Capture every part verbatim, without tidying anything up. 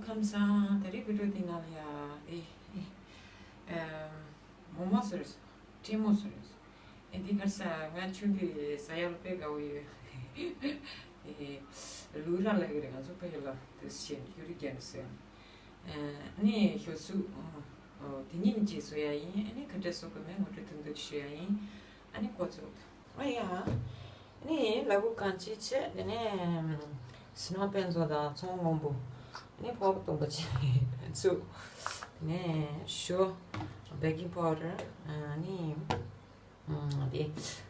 ཁམས་བཟང་། དེ་རིང་བི་ཌིའོ་འདི་ནང་ལ་ཡ་དེ་ཨེ་ཨེ་མོག་མོག་བཟོས་རེད། ཀྲིན་མོག་བཟོས་རེད། ཨེ་འདི་གར་ས་ང་ཆུང་དུས་ཟ་ཡག་ལ་དཔེ་དགའ་བོ་ཡོད། ཨེ་ལུག་ར་ལ་གི་རེད། ང་ཚོ་དཔེ་ཡོད་ལ་དེ་བཞིན་ཡུ་རི་རྒྱན་དུ་ཟོས། ཨ་ནི་ཞོ་སུ་དེ་ཉིན་གཅིག་བཟོ་ཡ་ཡིན། ཨ་ནི་ག་འདྲས་བཟོ་དགོས་མིན་ངོ་སྤྲོད་ཏན་ཏན་ཞུ་ཡ་ཡིན། ཨ་ནི་འགོ་བཙུགས། ཨ་ཡ། ཨ་ནི་ལ་ཕུག་གངས་སྐྱིད་བྱས། དེ་ནས་བྱིས་ནོར་དཔལ་འཛོམས་དང་ཚོང་དབང་པོ། ཨ་ནི་ཕོར་པ་སྟོང་པ་བྱས་བཙུགས། དེ་ནས་ཞོ། བེ་ཀིང་པའུ་ཌར། ཨ་ནི་ཨ་དེ་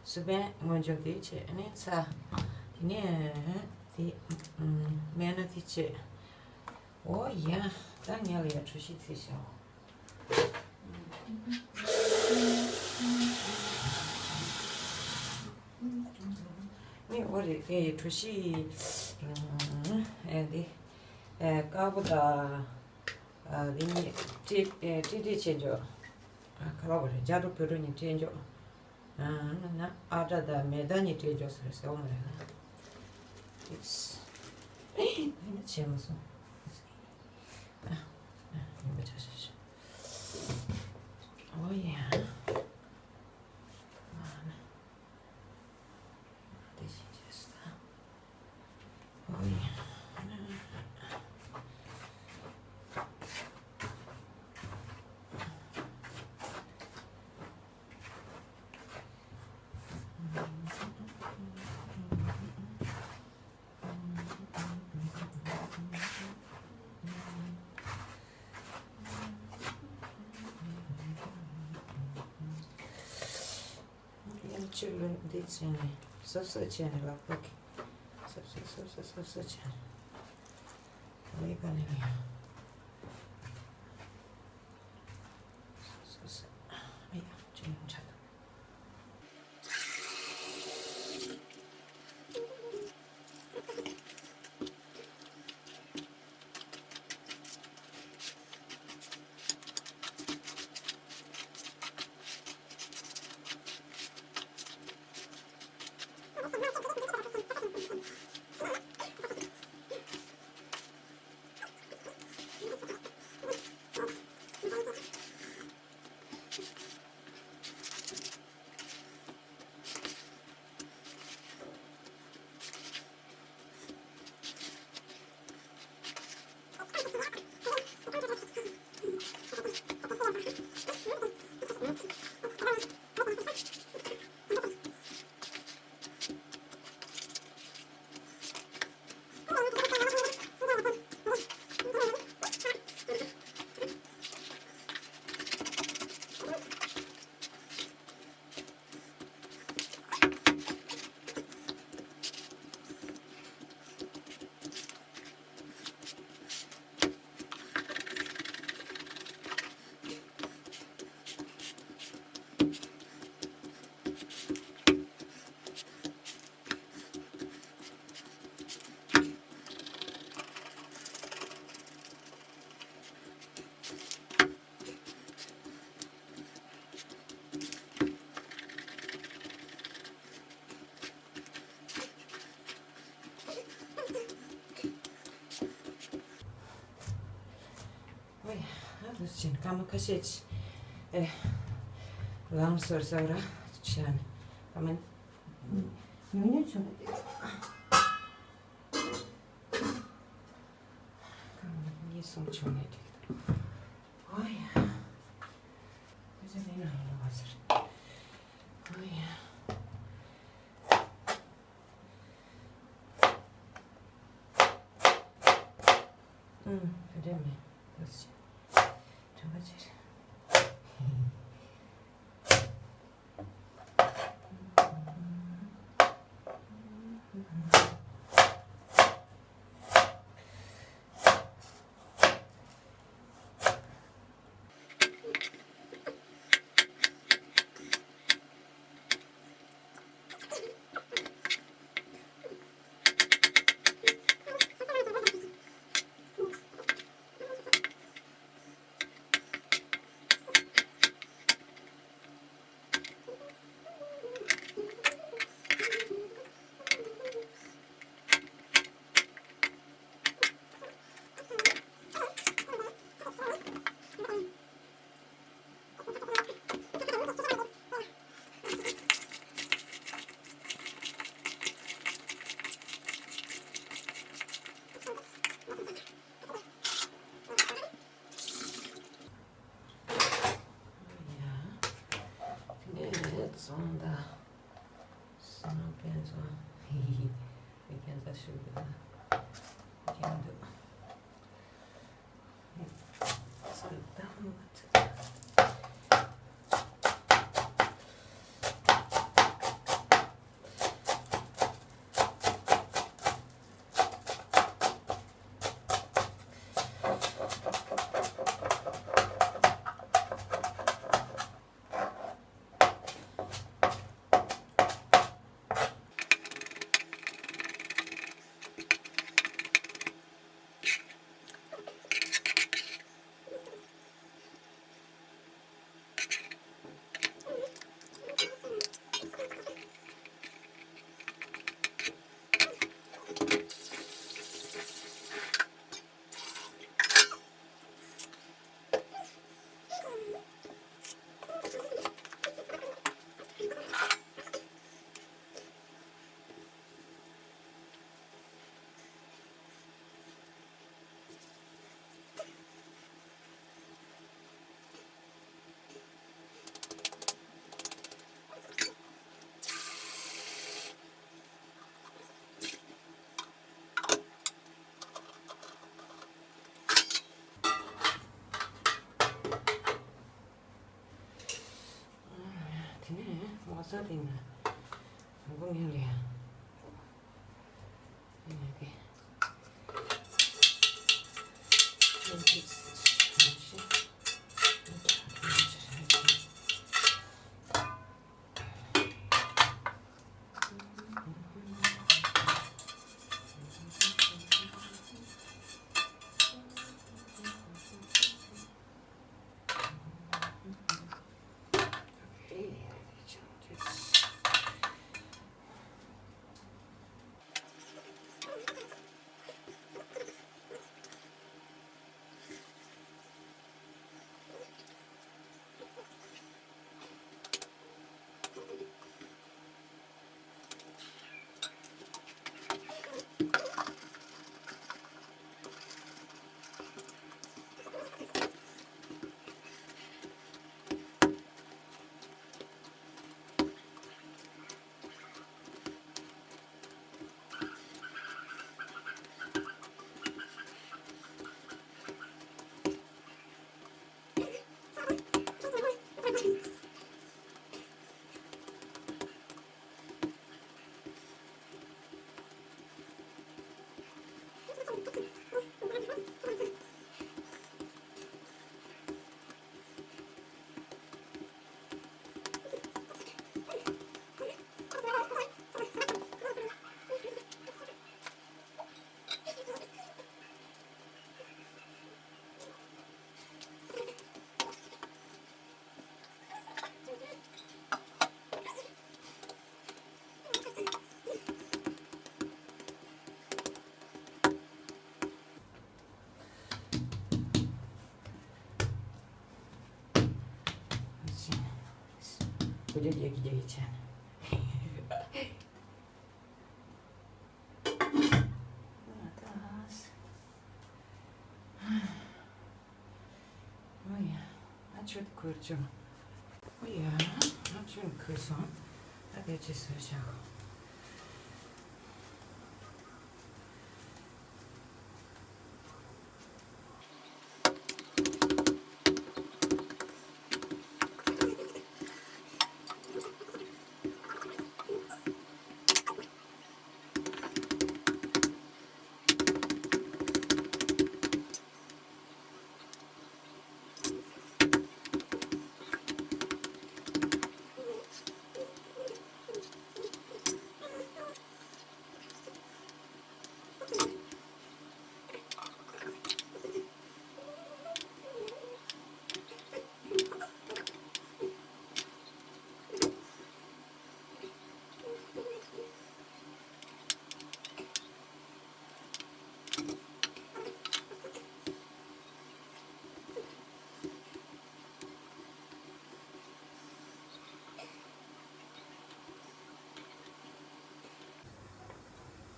སུ་པན་སྔོན་འཇོག་དེ་བྱས། ཨ་ནི་ཚྭ། དེ་ནས་དེ་སྨན་སྣ་དེ་བྱས། ཨོ་ཡ། ད་ངས་ལ་ཡ་གྲོ་ཞིབ་བྱས་ཤག་ནི་ཨོ་རེད། དེ་གྲོ་ཞིབ་ཨེ་འདི་ཨེ་དཀར་པོ་དང་ཨ་འདི་གཉིས་སྤྲད་ཨེ་སྤྲད་སྤྲད་བྱས་འཇོག་ཨ་ག་ལ་བ་རེད། རྒྱ་གྲོ་བོད་གྲོ་གཉིས་སྤྲད་འཇོག་ཨ་ན་ཨ་ཏྲ་དང་མེ་ད་གཉིས་སྤྲད་འཇོག་ཟེར་ཟེར་བ་མ་རེད་ན། ཨིས། ཨེ་ཡིན་ན་བྱས་མ་སོང་། ཨ་ཨ་ཡིན་པ་ཆ་ཆ་ཆ། ཨོ་ཡ། ཨ་ན། དེ་བཞིན་བྱས་སོང་། ཨོ་ཡ། ཡང་ཅིག་ལོ་འདི་བྱས་ནས་སོབ་སོབ་བྱས་ནས་ལག་པ་གི་སོབ་སོབ་སོབ་སོབ་སོབ་སོབ་བྱས་ནས་ལས་ཀ་ལས་ཀ་ཡང་སོབ་སོབ་ཨ་ཡ་ཅིག་ཡང་ཆགས་འདུག་ཨོ་ཡ། ཨ་འདུག་སེ་བྱས་ནས་སྐར་མ་ཁ་ཤས་ཅིག་ཨེ་ལངས་སོར་སོར་ར་བྱས་ནས་སྐར་མ་ཉུང་ཉུང་བྱུང་ནས་བསྡད། སྐར་མ་གཉིས་གསུམ་བྱུང་ནས་བསྡད། ཨོ་ཡ། ཁོ་ཚོ་ནི་ང་ལ་བ་ཟེར། ཨོ་ཡ། ཨུམ། དེ་འདྲ་མེད། དེ་ཚོ་དྲན་པ་ཆེ། ས་དེ་ན་མགོ་ཉལ་ལ་ཡ། ཡིན་ན་དེ། ཨོ་ཡ། ཨ་ཆུ་དེ་ཁོལ་བྱུང་། ཨོ་ཡ། ཨ་ཆུ་ནི་ཁོལ་སོང་། ཨ་དེ་ཅི་ཟེར་བཞག་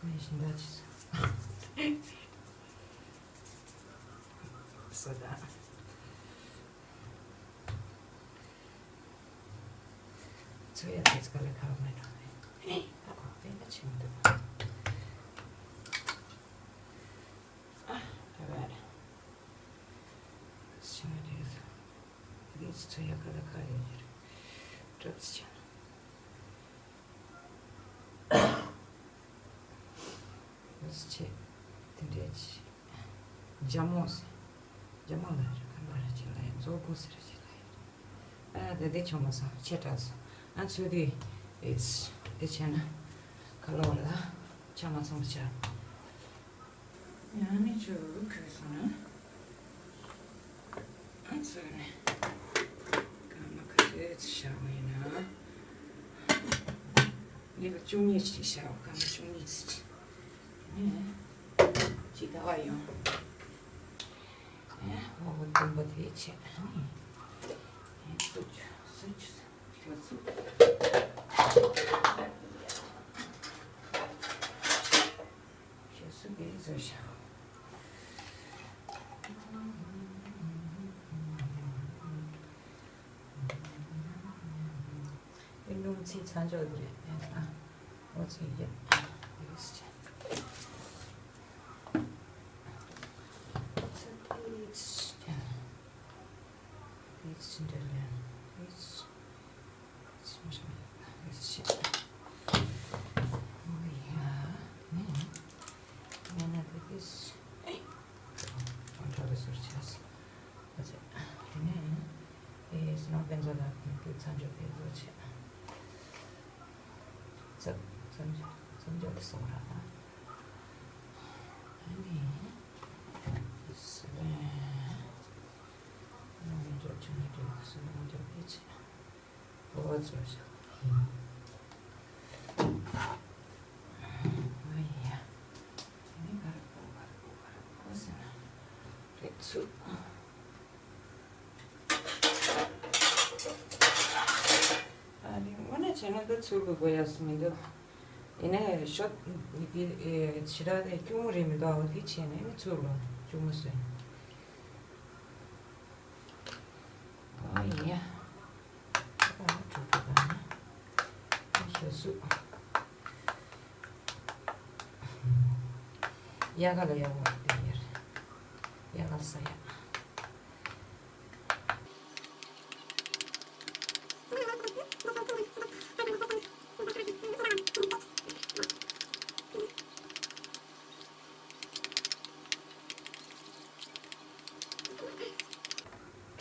ཁོ་ཡི་ཤིང་རྟ་ཆེ་ས། ས་ད། ཚོ་ཡ་དེ་ཚོ་ག་ལ་ཁ་མེད་ནོ་ནི། ཨ་ཁོ་དཔེ་ན་ཆེན་འདུག་ཨ་ར་ར། ཤིང་རྟ་དེ་ཚོ་ཡ་ག་ལ་ཁ་ཡོད་ཀྱི་རེད། གྲབས་ཆེ་ན། ཆེ། དེ་འདྲས་ཆེ། རྒྱ་མོ་ཟེར། རྒྱ་མོ་ལ་རེ་ག་ལ་རེ་ཆེ་ལ་ཡ་མཛོ་དགུ་ཟེར་ཆེ་ལ་ཡ། ཨ་དེ་དེ་ཆོ་མ་སང་ཆེ་དྲགས་སོང་། ཨ་ཚོ་དེ་ཨེས་དེ་ཆེ་ན་ཁ་ལོ་ལ་ཆ་མ་ཚང་བ་ཆ། ཡང་ནི་ཆུ་ཁོལ་སོང་ན། ཨ་ཚོ་ནི། སྐར་མ་ག་ཚོད་བཞག་པ་ཡིན་ན། ངས་ལ་བཅུ་གཉིས་ཅིག་བཞག་སྐར་མ་བཅུ་གཉིས་ཅིག་ནས། ཅི་ལྟ་བ་ཡོང་། ཨེ་འོ་བོ་དུམ་བུ་དེ་ཆེ། ཨེ་སུ་ཆུ་སུ་ཆུ་ཁྱོད་སུ། ཁྱོད་སུ་དེ་བཟོ་ཤག་ཨེ་སྣུམ་ཚིག་ཚ་འཇོག་དེ་རེད། ཨེ་ཨ་འོ་ཚིག་ཡེ་ཡེས་ཆེ། ཚིག་ཡེས་ཆེ། ཡེས་ཆེ་འདྲ་ལེན་ཡེས་ཆེ། མཚམས་འཇོག་ཕེབས་བཟོ་བྱས། མཚམས་མཚམས་འཇོག་མཚམས་འཇོག་ལ་སོང་ར། ཨ་ནི། སི་ལེན། ནང་འཇོག་ཆུང་ངུ་དེ་སི་ལེན་འཇོག་ཕེབས་བྱས། འོ་ཚོ་ཞག་ཨ་ཡ། ནི་ག་རེ་གོ་ག་རེ་གོ་ག་རེ་གོ་ཟེར་ན། རེད་ཚུགས། ཨ་ནི་དངོས་གནས་བྱས་ན་ད་ཚུར་གི་དགོས་ཡག་སུ་མི་འདུག་ཡིན་ནའི་ཤོག་འདི་ཞེ་དྲག་དེ་སྐྱུར་མོ་རེད་མི་འདུག་ཨ་འདི་བྱས་ནས་ནི་ཚུར་ལོ་སྐྱུར་མོ་བཟོས། ཨ་ཡ། ཨ་ནི་གྲུ་གུ་དང་ནི་ཞོ་སུ། ཡ་ག་ལ་ཡ་བོ་དེ་ཡར་ཡ་ག་ས་ཡ།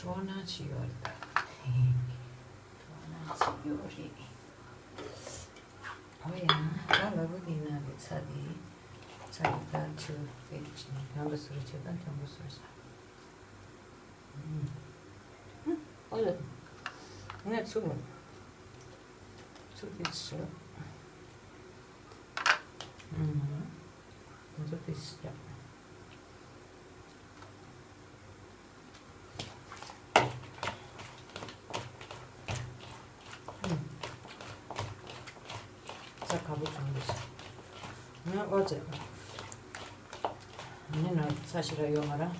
གྲོ་ན་ཆི་ཡོད་རེད་ད། གྲོ་ན་ཆི་ཡོད་རེད། ཨོ་ཡ། ད་ལ་བུ་དེ་ན་རེད་ཚ་དེ། ཚ་དེ་ད་ཆུ་དེ་ཆི་ནས་གང་གི་སོ་རེ་ཆེ་ད་གང་གི་སོ་རེ་ས། ཨོ་ལེ། ངས་ཚུགས་ཚུགས་དེ་ཆི། ཨུམ། ང་ཚོ་དེ་ཆི་ཡ། ཚ་ཁ་པོ་གང་རེད། ང་ཨོ་ཙེ། ངས་ན་ཚ་ཞེ་དྲག་ཡོད་མ་རེད།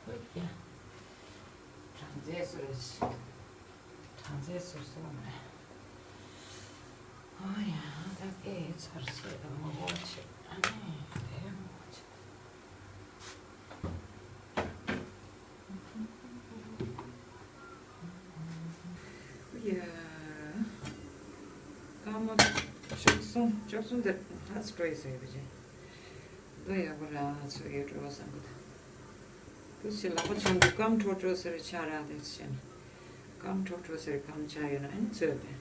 ཧོ་ཡ། གྲང་ཚད་སོ་རེ། གྲང་ཚད་སོ་སོ་མ་རེད། ཨོ་ཡ། ད་དེ་ཚར་སོང་། མོག་མོག་བྱེད། ཨ་ནི་དེ་མོག་མོག་བྱེད། ཡ། སྐར་མ་བཅུ་གསུམ་བཅུ་གསུམ་དེ་ལྷག་ཙམ་འགྲོ་ཡི་ཟེར་བ་ཅན། འདི་ཡག་པོ་རང་ཚོ་ཡོད་འགྲོ་བསམ་གི་འདུག་དུ་ཞིག་ལག་པ་འཆང་དུས་སྐམ་འགྲོ་འགྲོ་ཟེར་ཆགས་རང་དེ་བྱས་ནས་སྐམ་འགྲོ་འགྲོ་ཟེར་སྐམ་ཆགས་ཡོད་ན་ཨ་ནི་ཚོད་དེ།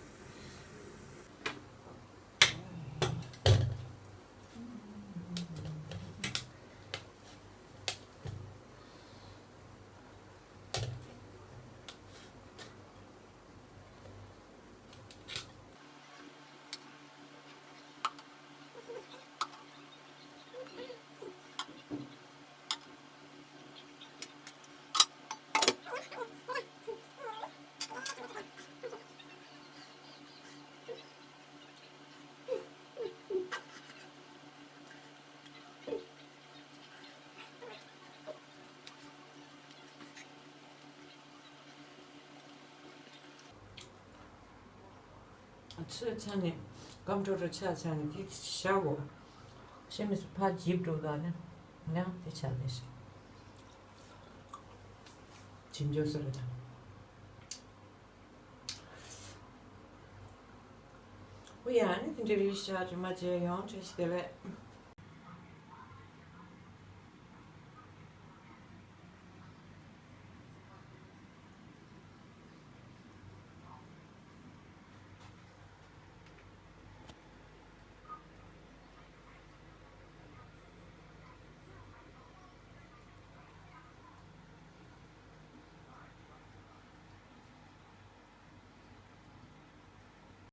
ཚོས་ཚ་ནས་སྐམ་འགྲོ་འགྲོ་ཆགས་ཚ་ནས་དེ་བཞག་གོ། ཤེས་མི་སུ་ཕར་འཇིབ་འགྲོ་དང་ནི་ཡང་དེ་ཆགས་དེ་ཞིག་ཇི་འཇོག་སོ་རེ་དང་། ཨུ་ཡ། ཨ་ནི་དེ་འདྲའི་རིགས་ཤག་ཇུ་མ་བྱས་ཡོང་བྲེལ་ཞིག་དེ་ལས།